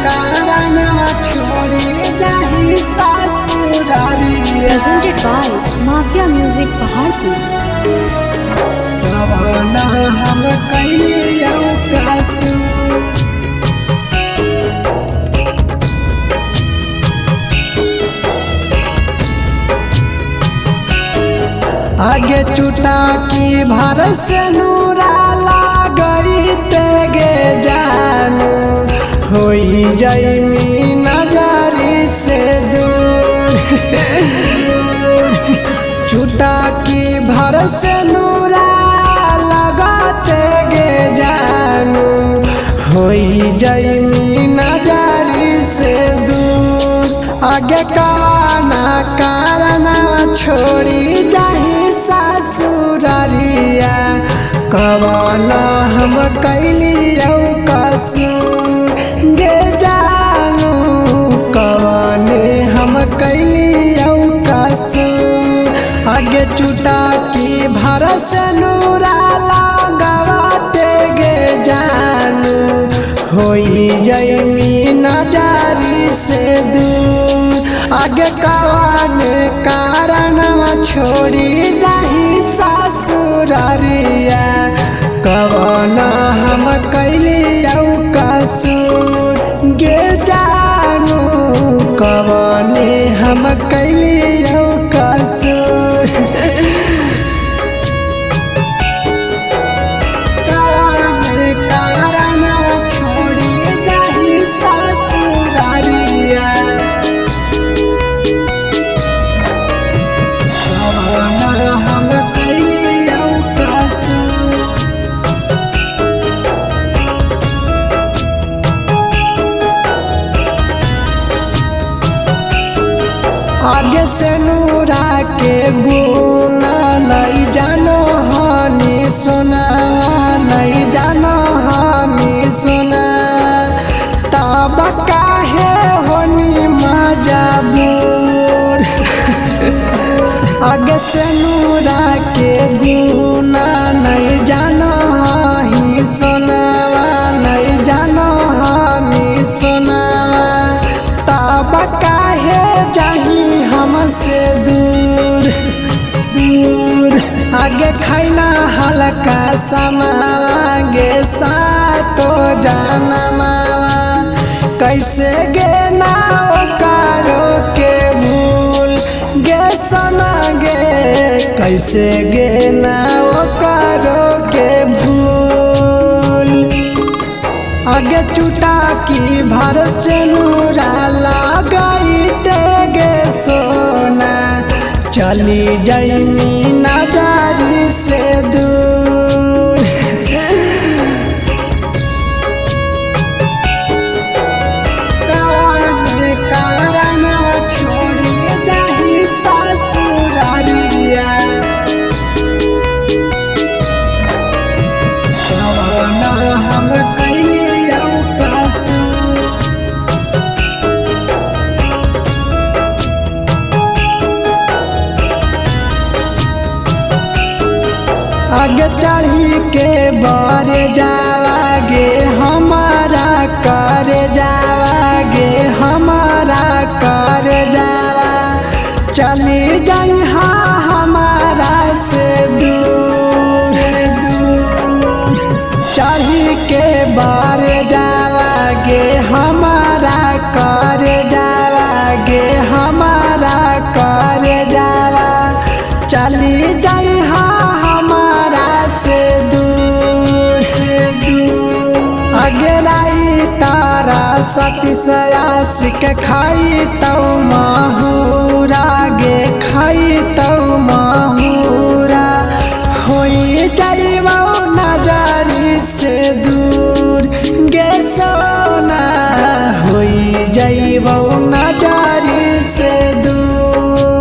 कारणवा छोड़ी जाही ससुरारिया। Presented by Mafia Music Paharpur. कवन हम कैलियौ कसूर। आगे चुटा की भर से नूरा लागई तेगे जानू, होई जैमी नजरी से दूर। चुटा की भर से नूरा लगाते गे जानू, होई जैमी नजरी से दूर। आगे कवाना कारणवा छोड़ी जाही ससुरारिया, कवन हम कैलियौ कसूर गे जानू, कवन हम कैलियौ कसूर। आगे चुटा की भर से नूरा लगावते गे जानू, होई जैमी नजरी से दूर। आगे कवन कारणवा छोड़ी जाही ससुरारिया, कवन हम कैलियौ कसूर गे जानू, कवन हम कैलियौ कसूर। कवन कारणवा छोड़ी जाही ससुरारिया, कवन हम कैलियौ कसूर। आगे से नूरा के गुना नहीं जानो हानि सुना, नहीं जानो हानि सुना, तब काहे होनी मजबूर। आगे से नूरा के गुना नहीं जानो हानि सुनावा, नहीं जानो हानि सुनावा, तब काहे जाही हमसे दूर दूर। आगे खैना हल्का समावा गे सातो जाना मावा, कैसे गे ना कारो के भूल गे सना गे, कैसे गे ना कारो के भूल। आगे चुटा की भर से नूरा लगाई तेगे सोना, चली जैमी नजरी से दूर। कवन कारणवा छोड़ी जाही ससुरारिया, कवन हम कैलियौ कसूर। आगे चढ़ी के बर जावागे हमारा कर जावागे, हमारा कर जावा, चली जइहा हमारा से दूर से दूर। चढ़ी के बर जावागे हमारा कर जावागे, हमारा कर जावा, चली जइहा हमारा से दूर से दूर। आगे राई तारा सती सयासिक खाई तौ माहूरा गे, खाई तौ माहूरा, होई जइबौ नजरी से दूर गे सोना, होई जइबौ नजरी से दूर।